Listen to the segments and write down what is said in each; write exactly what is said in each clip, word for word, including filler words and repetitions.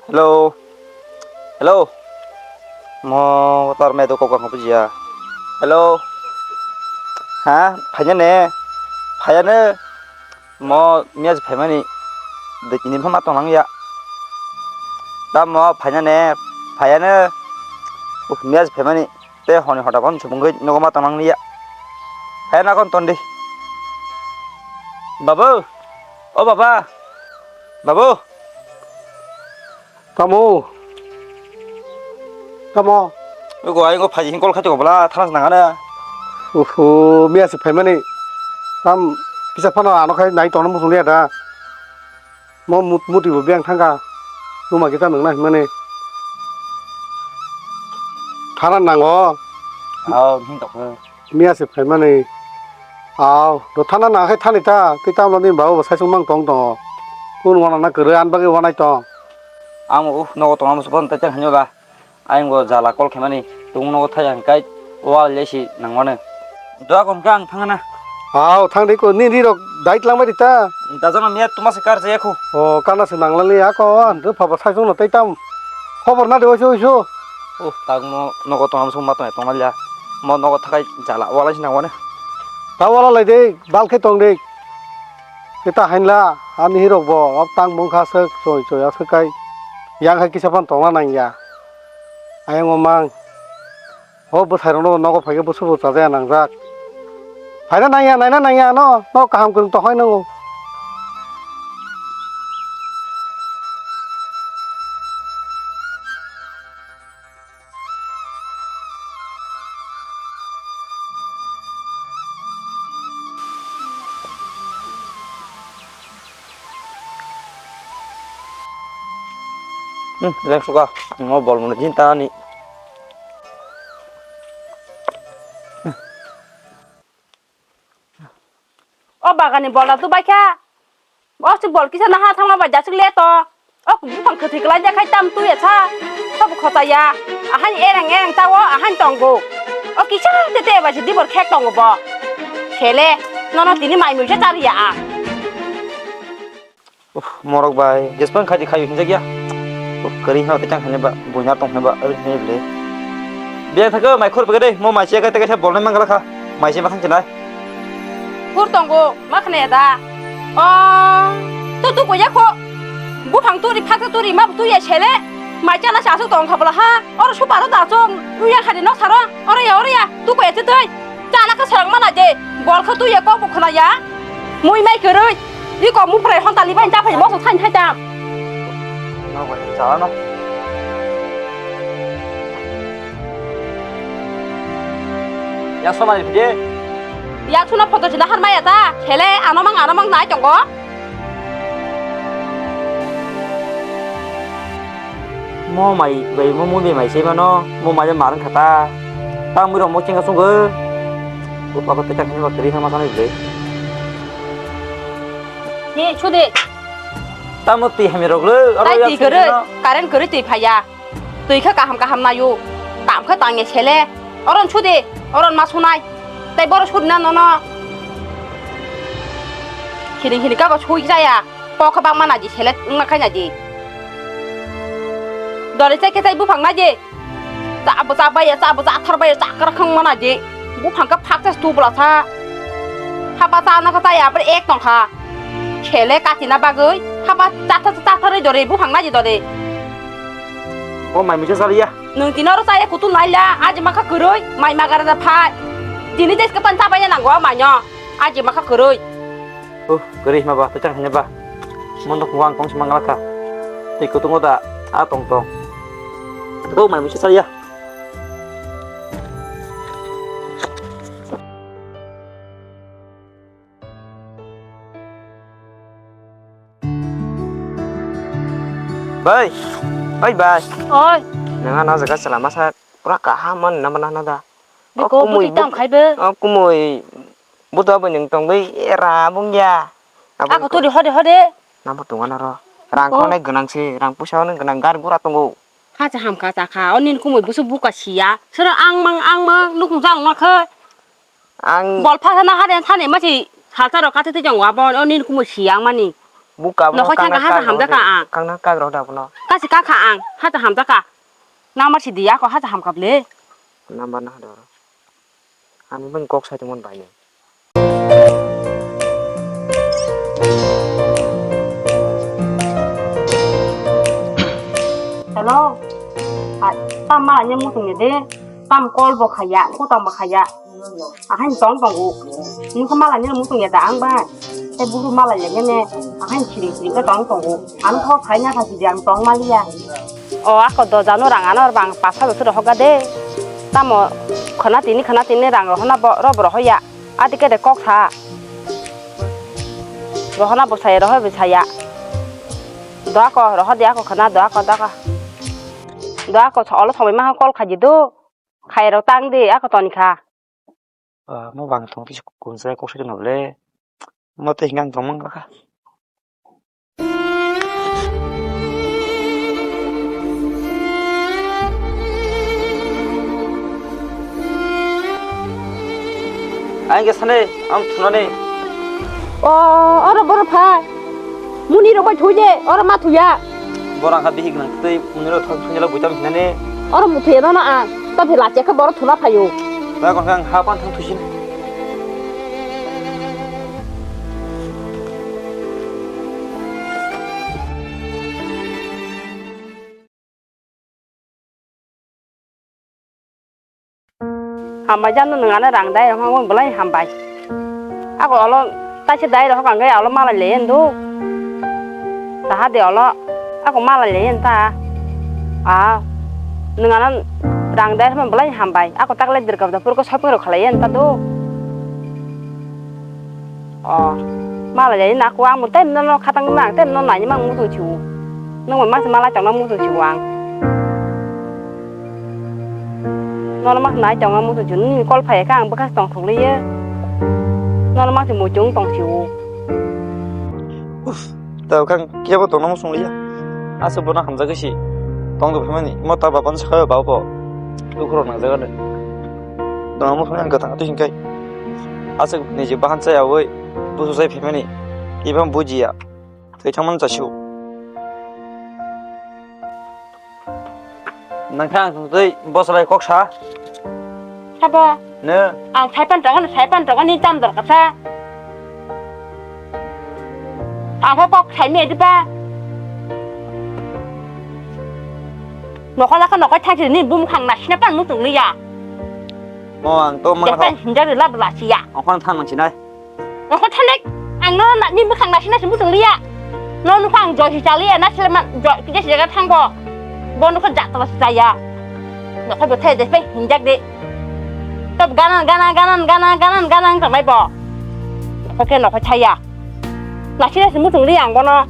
Hello. Hello. Mo tar me do kok kok bujiya. Hello. Ha, phanya ne. Phaya ne. Mo miya phaimani. De kini phama tong nang ya. Da mo phanya ne. Phaya ne. Uh, miya phaimani. Te honi hota kon subungwi nogo ma tong nang ya. Phaya na kon ton di. Babu. O baba. Babu. Tamo. Tamo. Ego ai go phaji hin kol khati go bla thanas nangana. Uhu, miya se phaimani. Tam kisa phano ano khai nai tongna muchung liya da. Mo mut-, muti bo beng thangka. Numa kita nangna himani. Thana nango. Ao, hin tokho. Miya se phaimani. Ao, do thana nang khai thani ta. Tei tamla ni babu bo saisung mang tong tongo. Kun wana na kwrwi an bagwi wanai tong. Ang bo nogo tongma muchung phano tei tang hinyo ba. Ayang bo jala kol khaimani. Tung nogo thaya hingkai. Wal lesi nangmano. Doa kon kang thangana. Ao, thang di ko. Ni ri rok dai tlang bai di ta. Dajono miya tuma se kar jaya khu. O, kana se nangla ni ako. An do phaba saisung no tei tam. Khobor na de oiso oiso. Oh, tagno nogo tongam song ma tong tongma lia. Mo nogo thakai jala wala sinang wane. Ta wala lai de, bal khe tong de. Kita hainla, ani hirok bo, ob tang bung kha sek, choi choi aswk kai. Yang hai kisa phan tongna nang ya. Ayang o mang. Ho bwsai rok no nogo phai khe bwswk bo chajaya nangjak. Phaina nang ya, naina nang ya no, no kaham kwrwng tong hai nango. Hmm, leng suka, mo bol mano jin tani. O bagani bol da tu bai kha. O si bol kisa naha thangma bai jasik le to. O bupang kwthwi kwlai jak khai tam twi ya sa. Sobo khochai ya. Ahain ereng ereng ta o ahain tongo. O kisa te te bai si dibor khek tongo bo. Sele, nono tini mai muisa char ya a. Uf, morok bai, jespan khaidi khayu hinjak ya. Uf, kari hino te chang hine ba, buina tong hine ba, ari hine ble. Biya thaka mai khur pegade, mo mai cheka teka sa bolne mangala kha. Mai chema khang chinai. Hur tongo, ma khne da. O, tu tu ko ya kho. Buphang turi phak turi ma tu ya chele. Mai chana sa su tong khabla ha. Oro su paro da chong. Tu ya khadi nok saro. Oro ya, oro ya. Tu ko ya tu tui. Chana kha sarang mana je. Bol kha tu ya kok bu khna ya. Mui mai kwrwi. Iko muprai hon tali bai ta phai moso thain thai tam. Nok bai chala no. Ya sona ni phide. Ya suna photo jina har maya ta. Khele ano mang ano mang nai tongo. Mo mai bai mo mo be mai se mano mo mai mar kha ta. Ta mui rok mo chinga sungo. Ko pa ko te ta khini ba kri ha ma sanai ble. Ni chudi. Tamo twi hamya rok le, oro tai yak twi sing kwrwi, sino. Current kwrwi twi phaiya. Twi khe kaham kaham naio. Kam khe tangya sele. Oron sudi, oron ma sunai. Tai boro sudi na nono. Hini hini kago sui jaya. Kok khe bangma naji sele wngna khai naji. Dole chai khe chai buphang naji. Cha bo cha bai ya, cha bo cha thar bai ya, cha kwrwk khwng mana je. Buphang khe phak cha stu bwla sa. Haba cha na kha cha ya, bwrwi ek tong kha. Khele kachina bagwi, haba cha tha cha tharwi dore, buphang naji dore. O mai misa sariya. Nwng tini oro cha ya kutu nai la, aji ma kha kwrwi, mai ma gara da phai. Tini des ka pan cha bai ya nango mai no, aji ma kha kwrwi. Oh, kwrwi hima ba, twi chang hini ba. Mondo kuwang kong si mangala kha. Twi kutungo da, a tong tong. Oh, mai misa sariya. Bai, bai, bai. Oi. Nang ano jaga chwla masa pura kaham man nama nana da. Biko, oh, kumui bwtwi tam bu-, khai bo. Oh, kumui buto abo nwng tongwi era bung ya. Abo ako turi hode hode. Nabo tongo naro. Rang ko. Khonai gwnang se, rang puisa no gwnang, gari gura tongo. Kha cha ham kha cha kha, o nini kumui busu buka siya. Sero ang mang ang mang nukung jang ma khe. Ang bol phasa na hade thani ma si salsa rok kha thwi thwi jang wa bo, o nini kumui siya ang mani. Buka bo Nokho kangna thangka hacha kag rok hamjak de. Ka ang. Kangna kag rok da bono. Kasi kag kha ang, hacha hamjak ka. Number si diya ko hacha hamkap le. Number na hado. Ani bini kok sai tongmani bai ni. Hello. Ah, tam mala ni mutung ni de. Tam call bo khaya, kutang bo khaya. Ahain tong tongo. Nungkha mala ni mutung ya da ang ba. Te buru mala ya ne. Ahain siri siri ka tong tongo. Ang kho khaina kha si ang tong maliya. O ako doja no rang ano bang pasa do suro hoga de. Tamo khana tini khana tini rang rohona bo ro bo rohoya. Adi kede kok sa. Rohona bo saya roho bo saya. Do ako roho de ako khana do ako do ako. Do ako olo thongwi ma call khaji do. Khairok tang de ako toni kha. Ah, mo bang tong tisi kunsa kok sui no le. Mo te hingang tong mang kha. Ang ke sane, ang thunane. O, oro boro phai. Muni rok bai thuje, oro ma thuya. Borang kha bihik nang tei muni rok thang thunjala buitam hinane. Oro muthuya no na ang. Ta phela che kha boro thuna phayo. Ta kon kang ha pan thang thusin. Hambai jano nwng ano rang dai rok hwnwi belai hambai. Ako olo taisa dai rok hokang khe olo malai le endo. Taha de olo ako malai le enta. A nwng ano rang dai rok belai hambai. Ako taklai dirkap da purko shopping rok khalai enta do. O, malai lai na ko ang mutai nono khatang nang te nono nai mang mutu chu. Nang ma malai tang mutu chu ang. Nono ma nai tang mutu chu ni call phai ka ang bwkha tong thung le ye. Nono ma chu mu chung tong chu. Uf, ta kang kiya bo tong mo sung le ya. Asa bo na hamja gisi. Tong do phamani mo ta ba ban sa ba bo. Dukro nang jaga le. Tong mo sung ang ka ta tu hin kai. Aswk niji bahan chaya oi busu chai phaimani, iban bujiya, thwi thangmani chasio. Nangkha ang tongtwi bosalai kok sa. Sabo? Ne? Ang saipan tongo, saipan tongo, ni tam dorkar sa. Ang khe kok saimaya diba? Nokha lakha nokha thangsi ni bumkhang nasina pan muchung liya. Mo ang to mangkha. Depen hinjak rila bela siya. Ang khon thang nang sinai. Ang khon thanek ang no na ni bumkhang nasina si muchung liya. No nukha ang joy si chaliya na sile man joy kije si jaga thangbo. Bo nukha jak tala si chaya. Nokha bo thai depen hinjak de. Tab gana gana gana gana gana gana ang tangmai bo. Nokha khe nokha chaya. Nasina si muchung liya ang bono.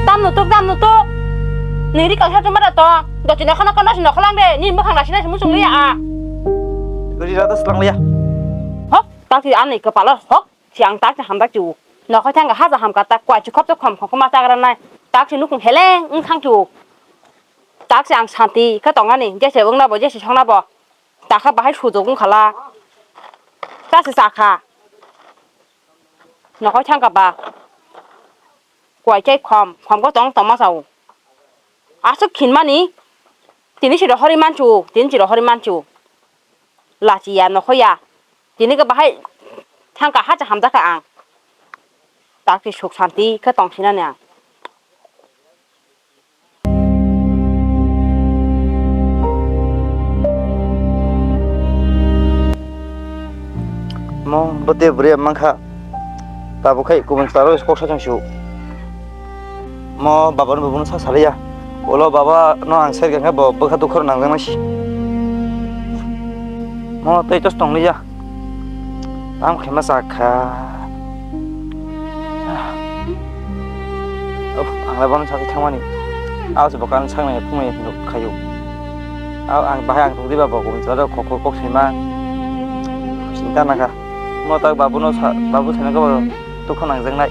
Tam nutuk, tam nutuk. Nini kalsa cuma da to. Dochina khana khana sino khalang de, ni mukhang nasi nasi muchung liya a. Guri rada slang liya. Hok, tak si ani kepala hok, si ang tak si hamdak chu. Nokhai thang haja ham kata kwa chu khop chu khom khom ma chagra nai. Tak si nukung heleng ung khang chu. Tak si ang santi kha tongani, jese wngna bo, jese songna bo. Takha bahai sujok wng khala. Ta si sakha. Nokhai thang kaba. Kwai khe khom, khom khe tong tongma sao. Aswk khinmani, tini si rohorwi manchu, tini si rohorwi manchu. Lachiya nokhoya, tini khe bahai thangka hacha hamjakha ang. Takti suk santi khe tongsinani ang. Mo bwtwi bwrwi mankha. Tabuk khai kubun chwla rok kok sa chang su. Mo baba no bubuno sa saliya. Ulo baba no ang ser khe bo bwkha dukhu rok nang jang nai si. Mo tei tos tong liya. Tam khe ma sa kha. Uff, ang le bono sa thang mani. Abo se bo kan sangnai phungnai hinwi khaio. Abo ang bahai ang tongdi ba bo kubun chwla rok kok kok saima. Sinta nangkha. Mo tak babu no sa, babu sana ko dukha nangjaknai.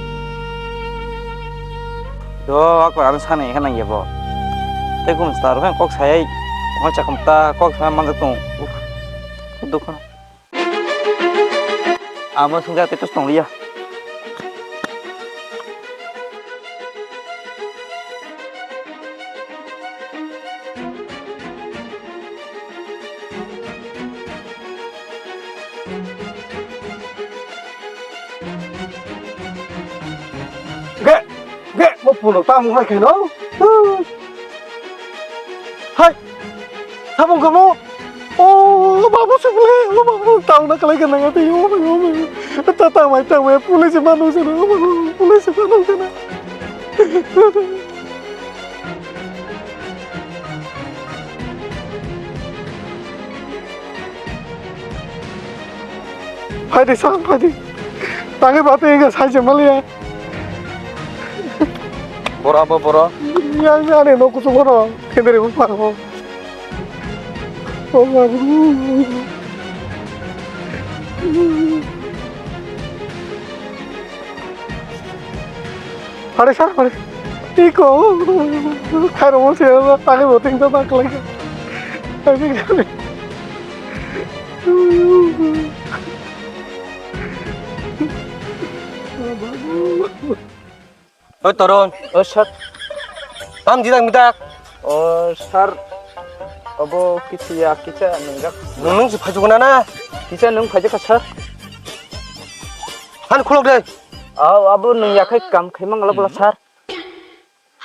Do ako ang sanai kha nangya bo. Tei kubun chwla rok kok sayai. Mo chakam ta kok sa manjak tong. Uff. Dukha. Amo swngjak tei tus tongliya. Ge, ge, mo phone ta mo khai kheno. Hai. Samung kamo. Oh, babu sukle, oh, babu, tau na kalai kana ngati, oh, oh, oh. Ta, ta, mai, ta, mai, police manu sana, oh, oh, police manu sana. Phaidi, sang, phaidi. Tangi bati enga sai jemaliya. Bora bo bora. Yang ani no kuchuk bono. Kendri bupang bo. Oh, babu. Hare sar, hare. Iko. Khairo mo se, tangi bo ting to tak lagi. Tangi kali. Oi, Toron. O, sir. Tam didak midak. O, sir. Obo kisa ya, kisa nungjak. Nung, nung si phaijugo na na? Kisa nung phaijakha, sir. Han khulok de. Aw, abo nung yakhai kam khaimang alok la, sir.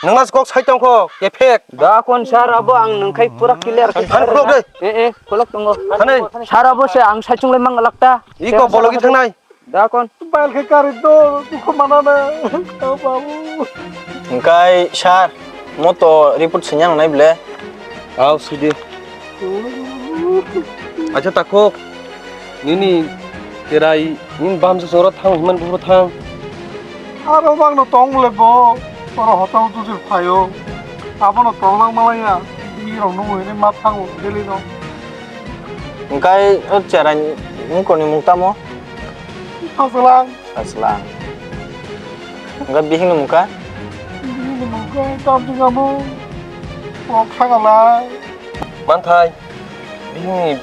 Nung nas kok sai tongkho, kefek. Da kon, sir, abo ang nung khai pura clear khe. Han khulok de. Eh, eh, khulok tongo. Hanai. Sir, abo se ang sai chunglai mang alak ta. Iko bologi thangnai. Da kon. Bail khe kari do, dukhu manana. O babu. Hingkai sir, moto report swinya nangnai ble. Aw, sidi. Acha takhuk, nini kerai, nini bamsa sora thang, himan buhur thang. Aro bangno tong le bo, oro hotel tujir phaio. Abono tonglang malaya, birok nungwi hwnwi ma thango daily no. Hingkai o cherai mungkoni mung tamo? Sajlang. Sajlang. Hingkai bihingni mungkha? Bihingni mungkha tamjwk amo. Kok khagalai. Manthai. Bihingni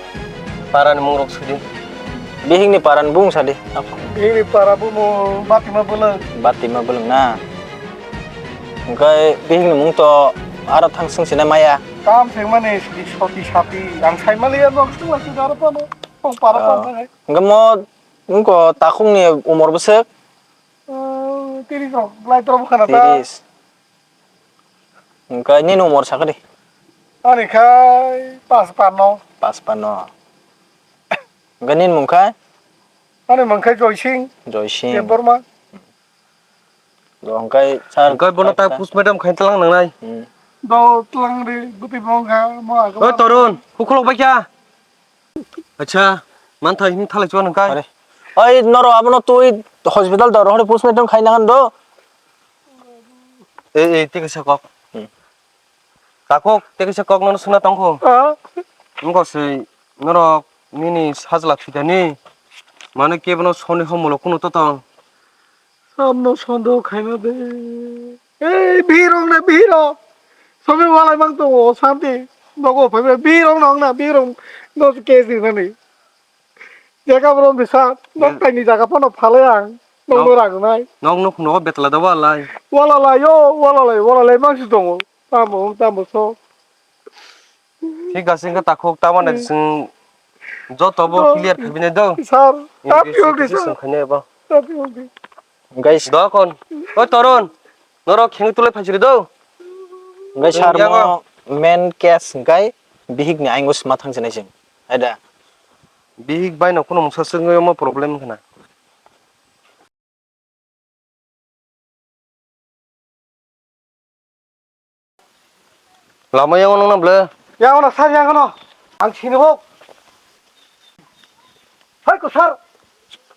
parani mungrok sudi. Bihingni parani bung sadi. Bihingni para bumo Batima Bwlwng. Batima Bwlwng na. Hingkai bihingni mung to aro thang swngsinai maya. Tam sengmani soti sati ang saimaliya nok sungla sida aro pano. Tong para Ah. Tang hai. Hingke mo wngko takhukni umor bwswk? Ah, tiris rok, lai torok bwkhana ta. Tiris. Hingke nini umor sakadi? Ani khai pas panno. Pas panno. Hingke nini mung khai? Ani mung khai Joy Singh. Joy Singh. Debbarma. Bo hingke sir. Hingke bono ta postmortem khai tlang nangnai. Hmm. Do tlang ri, guti bo wngkha, mo agama. O Torun, hukhulok bai kha. Acha, manthai him thalai chuan hingkai. Are. Oi, noro abono twi hospital do rohori postmortem khai nangan do. Ei, ei, tei kaisa kok. Hmm. Takhuk, tei kaisa kok nono swna tongkho. Ah. Wngkha se norok nini sajla thwidani. Mane kebono soni homulo kuno to tong. Samno sondo khaima de. Ei, bihirok na bihirok. Sobi walai mang tongo, santi. Nogo phaibai bihirok no wngna, bihirok no kesi nani. Jaga brom bisa, nok taini jaga pono phalai ang. Nok no ragnai. Nok no khuno betla da walai. Wala lai yo, wala lai, wala lai mang si tongo. Tamo, tamo so. Thik ase, wngkha takhuk, tamani chwng joto bo clear khaibinai do. Sir, happy holiday, sir. Happy holiday. Guys. Dokon. Oi, Torun. Norok kheng tulai phaisiri do. Guys, sir, mo main case hingkai bihik ni aingo sma thang sinai sing. Aida. Bihik bai no kuno mungsa swngwi omo problem khna. Lama yang nang na ble? Yang na sar yang no. Ang sini hok. Hai ko sar.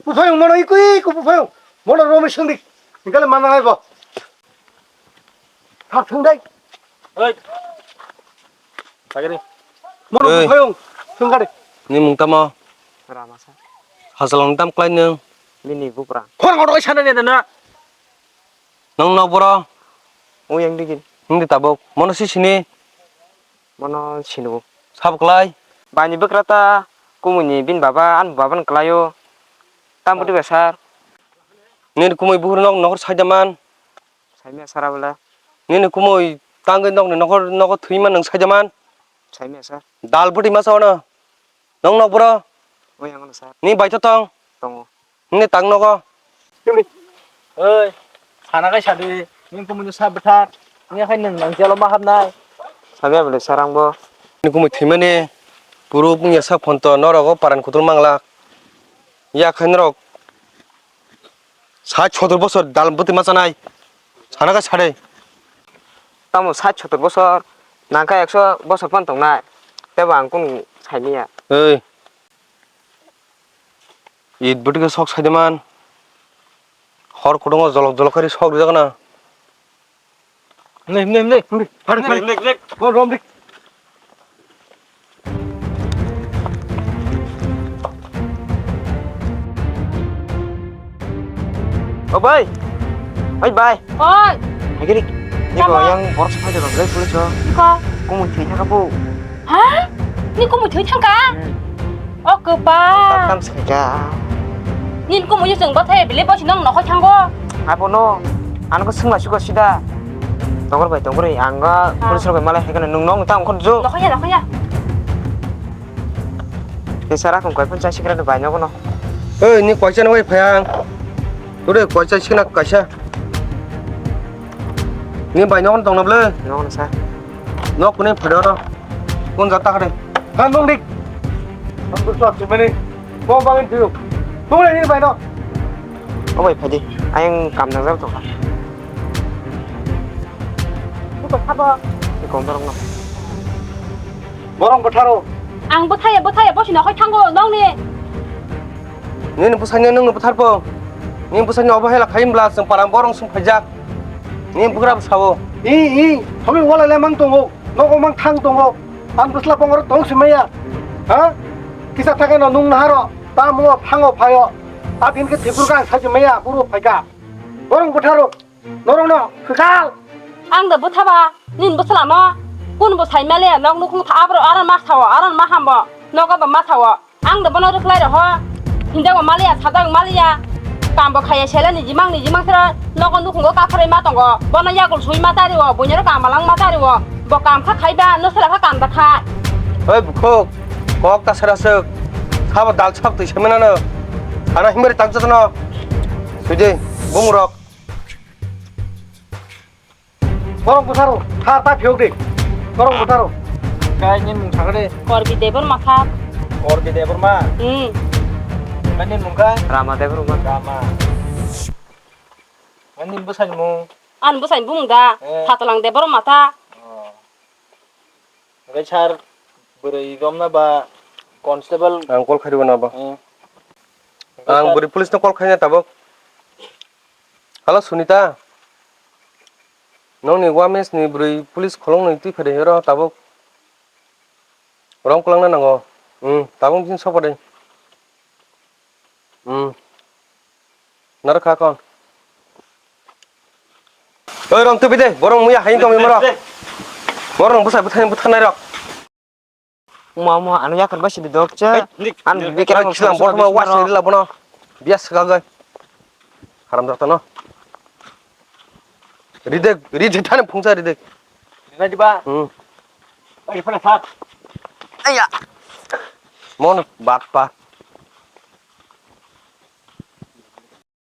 Bufayung mono ikui ko bufayung. Mono romi sungdik. Ingkale mana ngai bo. Sar sungdai. Oi. Sagri. Mono Oi. Bupayung. Sungkari. Ni mung tamo? Ramasa. Hasalong tam klai nung. Bini bupra. Khor ngoro sana ni dana. Nung no boro. Uyang digin. Hindi tabuk. Mono si sini. Mono sinu. Sab klai. Bani bukra ta kumuni bin baba an baba n klaio. Tam budi besar. Nini kumui buhur nok nokor saidaman. Saimya sara bole. Nini kumui tangwi nokni nokor nogo thwima nwng saijaman. Saimya sir. Dal bwtwi masa ono. Nong nok bro. Oi ang sir. Ni baitho tong. Tongo. Ni tang nogo. Oi. Sana kai sadi. Ni kumui sa bwthar. Ni khai nwng nang jalo ma habnai. Saimya bole sir ang bo. Ni kumui thwimani. Puro bungya sak phonto norogo paran kutul mangla. Ya khai norok. Sat sotor bosor dal bwtwi ma chanai. Sana khe sade. Tamo sat sotor bosor, nangkha ekso bosor phano tongnai. Tebo ang kunu saimanya. Ei. It bwtwi khe sok saideman. Hor kutungo jolok jolok khe sok rijak na. Nei, nei, nei. Phari, phari. Nei, nei, nei. Go, rom dik. O bai. Oi bai. Oi. Agiri. Ni ko yang boros phai dong, lai pulis o. Ko. Kumu thwi thaka bu. Ha? Ni kumu thwi thangka? Hmm. O kwpal. Tam saja. Nin kumu yusung bathai bile bosi nong nokhoi thango. Abono, ano ko sungla suka sida. Tongor bai tongor ang ga police rok bai malai hai kana nung nong tang khon jo. Nokhoi ya, nokhoi ya. Te sara kong kai pun chai sikra bai nogo no. Oi, ni koisa no bai phayang. Tore koisa sikna kaisa. Ni bai nogo tong na ble. Nogo sa. Nok kune phado no. Kun jata kare. Han dong dik. Ang ko sok simani. Ko bangin tuyu. Tore ni bai no. O bai phadi. Ayang kam nang jab tongkha. Ni ko sabo. Ni kom dorong no. Borong bwtharo. Ang bwthaya, bwthaya, bosi nokhoi thango, nongni. Nini bwsanya nungni bwtharpo. Nini bwsanya obo hela khai hwnbla chwng parang borong swng phaijak. Nini bwkrabo sao. I, i, sobi walai le mang tongo, nogo mang thang tongo. Ang bwsla bongoro tong si maya. Ha? Kisa thakeno nung naharo, tamo phango phaio. Abin khe thibur kang saji maya, buru phaika. Borong bwtharo. Norokno kwchal. Ang da bwthaba, nini bwsala no. Kun bo sai male, nok nukhung tha abro aron ma sao, aron ma hambo. Nogo ba ma sao. Ang da bono rwkhlai roho. Hinjago maliya, sajak maliya. Kambo khaiya sele ni jimang ni jimang sero. Nogo nukhungo kakhoroi ma tongo. Bono yagul sui ma tari o, bunyaro kamalang ma tari o. Bo kam kha khaiba, no sela kha kam da kha. Oi bukhuk, kok ta sera suk. Sabo dal sak twi semenano. Sana himbari tak jotono. Sudi, bungrok. Borok bwtharo, tha ta phiyok di. Borok bwtharo. Kai ni mung thang de. Korbi Debor Matha. Korbi Debor ma. Hmm. Kai ni mung kha? Rama Debor ma. Rama. Kai ni bwsai mung? An bwsai bung da. Eh. Thatolang Debor Matha. Oh. Hwnkhe sir, bwrwi romna ba constable. Ang call khairwi na ba. Hmm. Ang bwrwi police no call khaina tabuk. Hello Sunita. Nongni wames ni bwrwi police kholong ni twi phede hero tabuk. Rom kwlangna nango. Hmm, tabuk jin sopade. Hmm. Naro kha kon. Oi, rong tubi de, borong muya hayung tong maro. Borong busa buthan buthan nai rok. Mama, anu yakar basi di dok cha. An bikira khilam borma wasi di labono. Bias gagai. Haram jatano. Ridek, ridek thani phungsa ridek. Ridek diba? Hmm. Oi, phana sat. Aya. Mon bat pa.